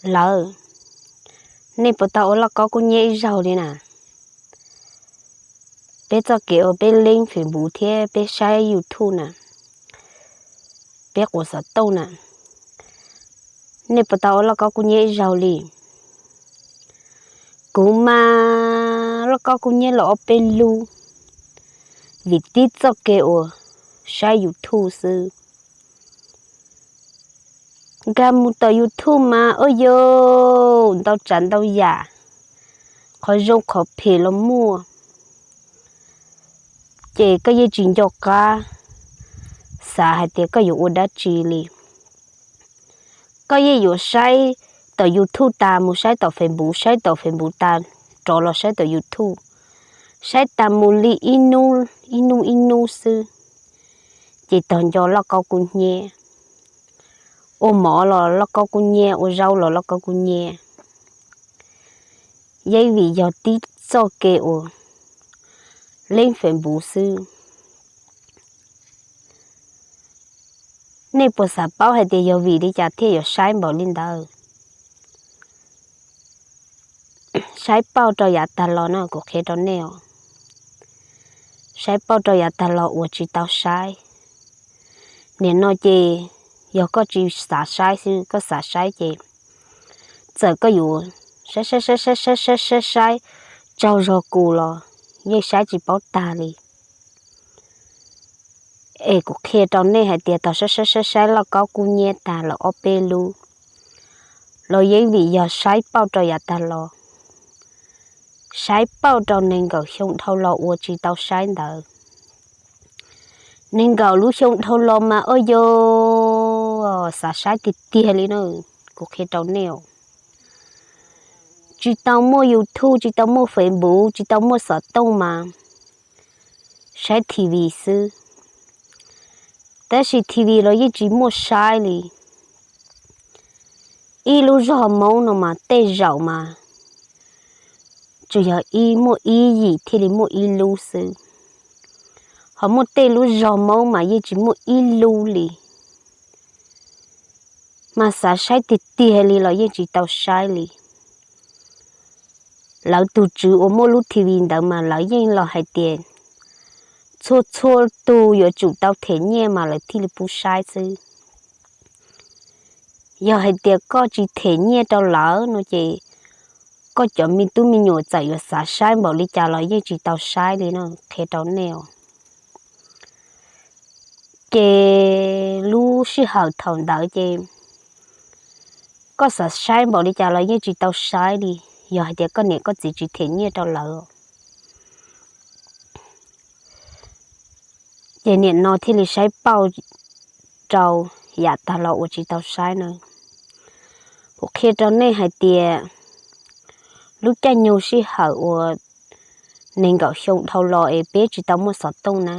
Lawv, nej puas tau ua lauj kaub kub nyiab ib zaug li na? Peb txoj kev uas peb leeb Facebook thiab peb saib YouTube na, peb quas xov tooj na, nej puas tau ua lauj kaub kub nyiab ib zaug li? Kuv mas lauj kaub kub nyiab los ob peb lub, vim tib txoj kev uas saib YouTube xwb. Nkag mus tom YouTube mas ua yau ntau tsav ntau yam, qhov zoo qhov phem los muaj, ces koj yeej tsis nco qab xav hais tias koj yuav ua dab tsi li. Koj yeej yuav saib tom YouTube tas mus saib tom Facebook, saib tom Facebook tas rov los saib tom YouTube, saib tas mus li ib hnub ib hnub xwb, ces tag nco lauj kaub kub nyiab. Ua mov los lauj kaub kub nyiab, ua zaub los lauj kaub kub nyiab. Yeej vim yog tib txoj kev uas leeb Facebook xwb. Nej puas xav paub hais tias yog vim li cas thiaj yuav saib npaum li ntawd? Saib pauj rau yav tag los no kuv qhia rau nej os. Saib pauj rau yav tag los uas tsis tau saib. Nim no ces yog koj tsis xav saib xwb, koj xav saib ces txawm koj yuav saib saib saib saib saib saib saib saib tsaug zog kuv los yeej saib tsis paub tag li. Es kuv qhia rau nej hais tias tau saib saib saib saib lauj kaub kub nyiab tag lawm ob peb lub, los yeej vim yog saib pauj rau yav tag los, saib pauj rau nees nkaum xyoo dhau los uas tsis tau saib ntawd. Nees nkaum lub xyoo dhau los mas ua yau xav saib tiag tiag li na. Kuv qhia rau nej os, tsis tau muaj YouTube, tsis tau muaj Facebook, tsis tau muaj xov tooj mas saib TV xwb. Tab sis TV los yeej tsis muaj saib li. Ib lub zog Hmoob no mas tej zaum mas tsuas yog ib, muaj ib yim thiaj li muaj ib lub xwb, ho muaj tej lub zog Hmoob mas yeej tsis muaj ib lub li. Mas xav saib tiag tiag li los yeej tsis tau saib li. Lawv tus tswv uas muaj lub TV ntawd mas lawv yeej los hais tias txhua txhua tus yuav tsum tau them nyiaj mas lawv thiaj li pub saib xwb. Yog hais tias koj tsis them nyiaj rau lawv no ces koj cov me tub me nyuam txawm yuav xav saib npaum li cas los yeej tsis tau saib li no, qhia rau nej os. Ces lub sij hawm thaum ntawd ces koj xav saib npaum li cas los yeej tsis tau saib li, yog hais tias koj niam koj txiv tsis them nyiaj rau lawv. Ces nim no thiaj li saib pauj rau yam tag los uas tsis tau saib na. Kuv qhia rau nej hais tias lub caij nyoog sij hawm uas nees nkaum xyoo dhau los es peb tsis tau muaj xov tooj na,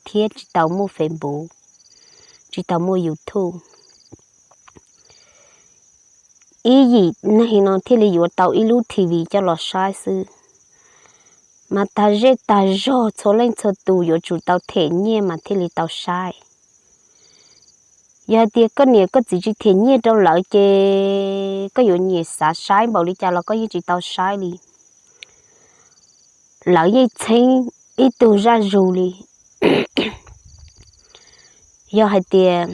thiab tsis tau muaj Facebook, tsis tau muaj YouTube, ib yim neeg no thiaj li yuav tau ib lub TV coj los saib xwb. Mas tag zej tag zog txhua leej txhua tus yuav tsum tau them nyiaj mas thiaj li tau saib. Yog hais tias koj niam koj txiv tsis them nyiaj rau lawv ces koj yuav nyiam xav saib npaum li cas los koj yeej tsis tau saib li. Lawv yeej txheeb ib tug zaj zug li. Yog hais tias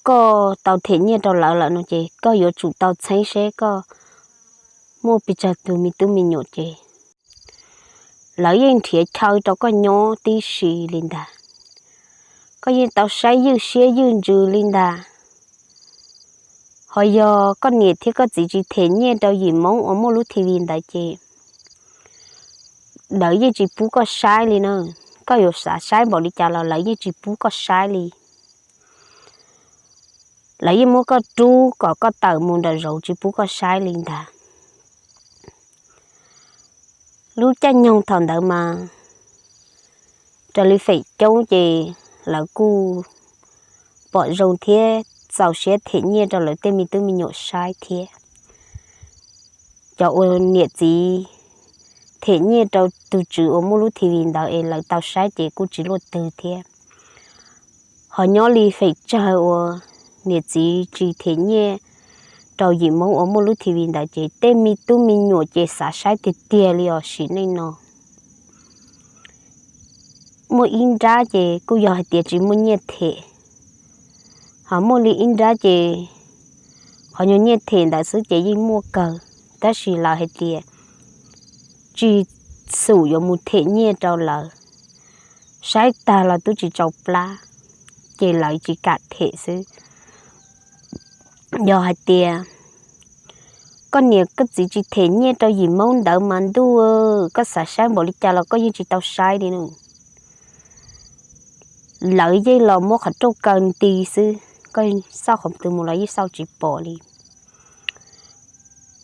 koj tau them nyiaj rau lawv lawm no ces koj yuav tsum tau txheeb seb koj muaj pes tsawg tus me tub me nyuam ces lawv yeej nrhiav chaw rau koj nyob tib si li ntag. Koj yeej tau saib ywj siab ywj ntsws li ntag. Ho yog koj niam thiab koj txiv tsis them nyiaj rau yim Hmoob uas muaj lub TV ntawd ces lawv yeej tsis pub koj saib li na. Koj yuav xav saib npaum li cas los lawv yeej tsis pub koj saib li. Lawv yeej muab koj rub kom koj tawm mus nraum zoov tsis pub koj saib li ntag. Lub caij nyoog thaum ntawd mas raws li feem coob ces lawv kuj pom zoo thiab txaus siab them nyiaj rau lawv tej me tub me nyuam saib thiab. Cov uas niam txiv them nyiaj rau tus tswv uas muaj lub TV ntawd es lawv tau saib ces kuj tsis luaj twg thiab. Ho nyob li feem tsawg uas niam txiv tsis them nyiaj rau yim Hmoob uas muaj lub T V ntawd ces tej me tub me nyuam ces xav saib tiag tiag li os sim neej no. Muaj ib nrab ces kuj yog hais tias tsis muaj nyiaj them, ho muaj li ib nrab ces qhov nyuag nyiaj them ntawd xwb ces yeej muaj kawg, tab sis lawv hais tias tsis xum yuav mus them nyiaj rau lawv, saib tag los twb tsis tsau plab, ces lawv tsis kam them xwb. Yog hais tias koj niam koj txiv tsis them nyiaj rau yim Hmoob ntawd mas ntuj, koj xav saib npaum li cas los koj yeej tsis tau saib li no. Lawv yeej los muab qhov rooj kaw nti xwb, koj xauj qhov twg mus los yeej xauj tsis pom li.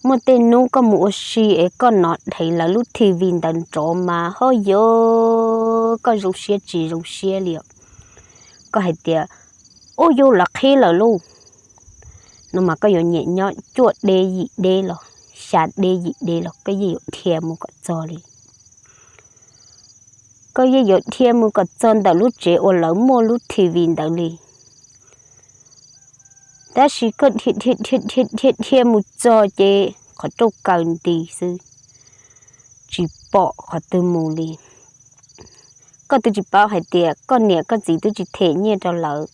Muaj tej hnub koj mus ua si es koj hnov dheev lawv lub T V ntawd nrov mas ho yuav koj zoo siab tsis zoo siab li os. Koj hais tias, ub, yus lawv qhib lawm lauj, no mas koj yuav nyiam nyob cuaj deb yim deb los xya deb yim deb los koj yeej yuav dhia mus kom txog li. Koj yeej yuav dhia mus kom txog ntawm lub tsev uas lawv muaj lub T V ntawd li. Tab sis koj dhia dhia dhia dhia dhia mus txog ces qhov rooj kaw nti xwb, tsis pom qhov twg mus li. Koj twb tsis paub hais tias koj niam koj txiv twb tsis them nyiaj rau lawv,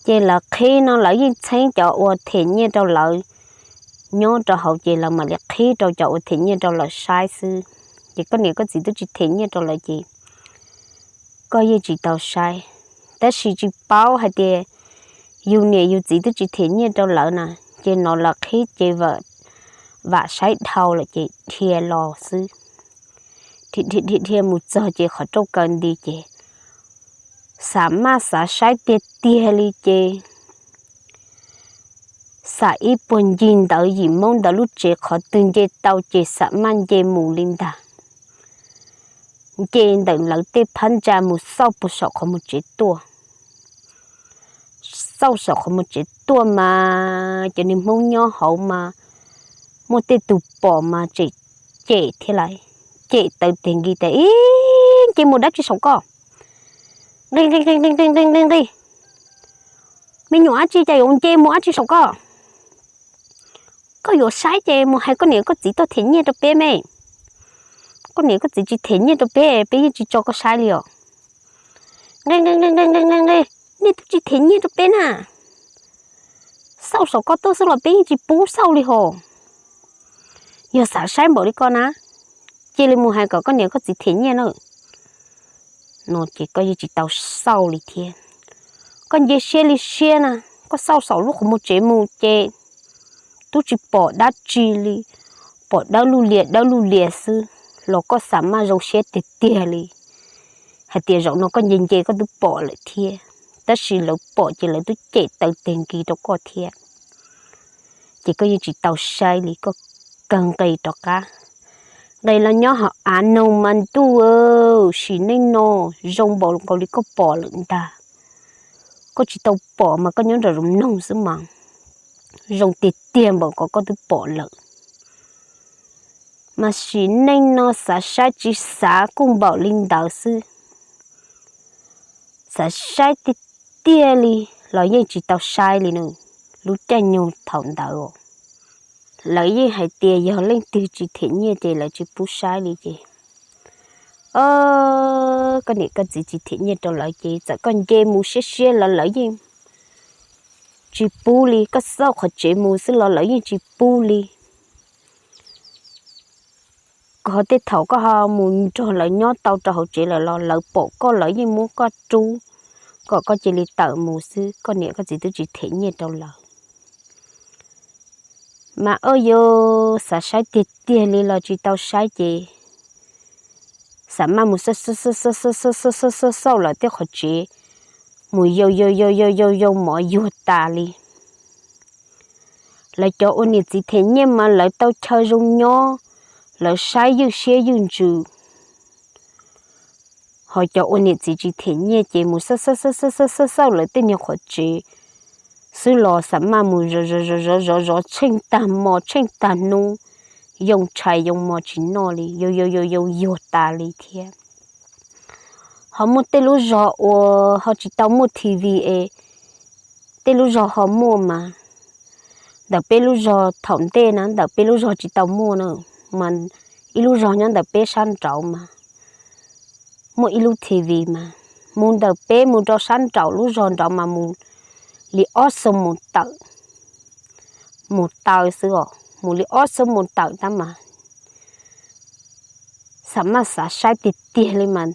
ces lawv qhib no lawv yeej txheeb cov uas them nyiaj rau lawv nyob rau hauv ces lawv mam li qhib rau cov uas them nyiaj rau lawv saib xwb. Ces koj niam koj txiv twb tsis them nyiaj rau lawv ces koj yeej tsis tau saib. Tab sis tsis paub hais tias yus niam yus txiv twb tsis them nyiaj rau lawv na, ces hnov lawv qhib ces vam saib dhau lawm ces dhia los xwb. Dhia dhia dhia dhia mus txog ces qhov rooj kaw nti ces xam maj xav saib tiag tiag li ces xam ib puag ncig ntawd yim Hmoob ntawd lub tsev qhov twg nce tau ces xam maj nce mus li ntag. Nce ntawm lawv tej phab ntsa mus xauj puag saum qhov muag tsev tuaj. Xauj saum qhov muag tsev tuaj mas cov niag Hmoob nyob hauv mas muaj tej tus pom mas tseem cem thiab lawm, cem taw tes nkis tias, ib, nce mus dab tsi saum koj? Nqis nqis nqis nqis nqis nqis nqis. Me nyuam dab tsi cas yuav nce mus dab tsi saum koj? Koj yuav saib ces mus hais koj niam koj txiv tuaj them nyiaj rau peb me. Koj niam koj txiv tsis them nyiaj rau peb, peb yeej tsis tso koj saib li os. Nqis nqis nqis nqis nqis nqis nqis, nej twb tsis them nyiaj rau peb na. Xauj saum koj tuaj xwb los peb yeej tsis pub xauj li hos. Yog xav saib npaum li koj na, cia li mus hais kom koj niam koj txiv them nyiaj na. No ces koj yeej tsis tau xauj li thiab. Koj nce siab li siab na, koj xauj saum lub qhov muag tsev mus ces twb tsis pom dab tsi li, pom dawb luj lias dawb luj lias xwb, los koj xam maj zoo siab tiag tiag li hais tias zaum no koj nce nce koj twb pom lawm thiab, tab sis lawv pom ces lawv twb cem taw tes nkis rau koj thiab. Ces koj yeej tsis tau saib li, koj kawg nqis rov qab. Nqis los nyob hauv av noog mas ntuj, sim neej no zoo npaum nkaus li koj pom lawm ntag. Koj tsis tau pom mas koj nyob nram zoo noog xwb mas zoo tiag tiag npaum nkaus koj twb pom lawm. Mas sim neej no xav saib tsis xav kuj npaum li ntawd xwb. Xav saib tiag tiag li los yeej tsis tau saib li no. Lub caij nyoog thaum ntawd lawv yeej hais tias yog leej twg tsis them nyiaj ces lawv tsis pub saib li ces, o, koj niam koj txiv tsis them nyiaj rau lawv ces txawm koj nce mus siab siab los lawv yeej tsis pub li, koj xauj qhov tsev mus xwb los lawv yeej tsis pub li. Koj tej thaum koj ho mus nrog lawv nyob tau rau hauv tsev lawm los lawv pom koj lawv yeej muab koj rub kom koj cia li tawm mus xwb, koj niam koj txiv twb tsis them nyiaj rau lawv. Mas o yus xav saib tiag tiag li los tsis tau saib ces xam maj mus xauj xauj lawv tej qhov tsev, mus yau yau yau yau yau yau mov yuag tas li. Lawv cov ua niam txiv them nyiaj mas lawv tau chaw zoo nyob, lawv saib ywj siab ywj ntsws. Ho cov ua niam txiv tsis them nyiaj ces mus xauj xauj xauj xauj lawv tej niag qhov tsev xwb los xam maj mus zov zov zov zov zov tsheej tag hmo tsheej tag hnub, yoo tshais yoo mov tsis noj li, yau yau yau yau yuag tas li thiab. Ho muaj tej lub zog uas ho tsis tau muaj T V es tej lub zog ho muaj mas ntawm peb lub zog thaum ntej na, ntawm peb lub zog tsis tau muaj na, mas ib lub zog nyob ntawm peb sab nraud mas muaj ib lub T V mas, mus ntawm peb mus rau sab nraum lub zog nraud mas mus li ob xuab moos tawm, mus taw xwb os, mus li ob xuab moos tawm tab mas xam maj xav saib tiag tiag li mas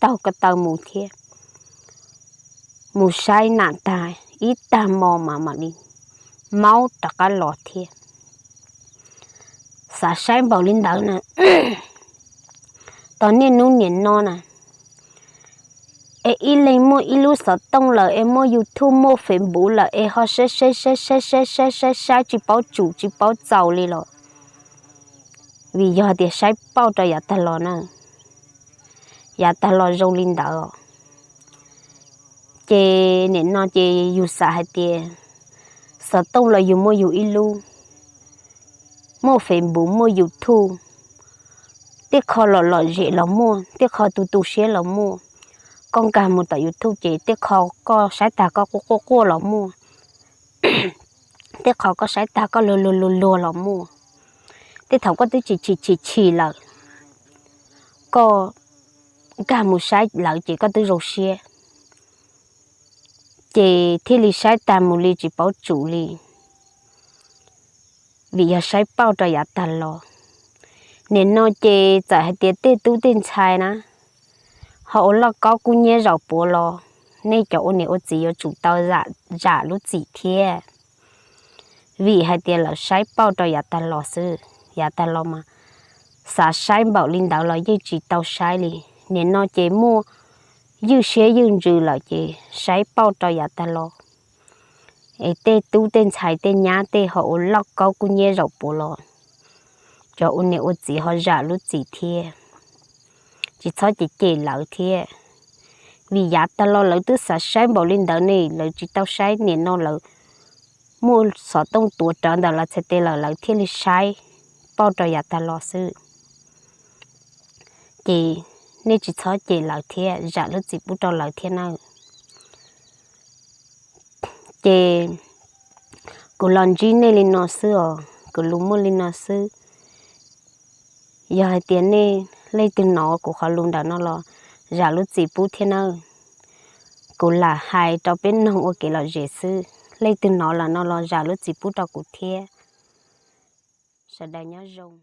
taug ko taw mus thiab. Mus saib nam tag ib tag hmo mas mam li maub rov qab los thiab. Xav saib npaum li ntawd na, tos niaj hnub nim no na, es ib leeg muaj ib lub xov tooj lawm es muaj YouTube muaj Facebook lawm es ho saib saib saib saib saib saib saib saib tsis paub tsum tsis paub txaus li los, vim yog tias saib pauj rau yav tag los na, yav tag los zoo li ntawd os. Ces nim no ces yus xav hais tias xov tooj los yus muaj yus ib lub, muaj Facebook muaj YouTube, tej qho lom lom zem los muaj, tej qho tu tu siab los muaj. Koj nkag mus tom YouTube ces tej qho koj saib tag koj quaj quaj quaj los muaj, tej qho koj saib tag koj luag luag luag luag los muaj. Tej thaum koj twb chim chim chim chim lawm, koj nkag mus saib lawm ces koj twb zoo siab, ces thiaj li saib tag mus li tsis paub tsum li, vim yog saib pauj rau yav tag los. Nim no ces txawm hais tias tej tub tej ntxhais na ho ua loj kaub kub hnyiab zaum puav los, nej cov ua niam ua txiv yuav tsum tau zam lub txim thiab, vim hais tias lawv saib pauj rau yav tag los xwb. Yav tag los mas xav saib npaum li ntawd los yeej tsis tau saib li. Nim no ces muaj ywj siab ywj ntsws lawm ces saib pauj rau yav tag los, es tej tub tej ntxhais tej nyab tej ho ua loj kaub kub hnyiab zaum puav los, cov ua niam ua txiv ho zam lub txim thiab, tsis txhob cem cem lawv thiab, vim yav tag los lawv twb xav saib npaum li ntawd ne, lawv tsis tau saib, nim no lawv muaj xov tooj tuav rawv ntawm lawv txhais tes lawm lawv thiaj li saib pauj rau yav tag los xwb. Ces nej tsis txhob cem lawv thiab, zam lub txim pub rau lawv thiab nawb. Ces kuv los ntsib nej li no xwb os, kuv lus muaj li no xwb. Yog hais tias nej leej twg hnov kuv qhov lus ntawm no los zam lub txim pub thiab nawb. Kuv lam hais rau peb noog ua kev lom zem xwb, leej twg hnov lawm no los zam lub txim pub rau kuv thiab. Sawv daws nyob zoo.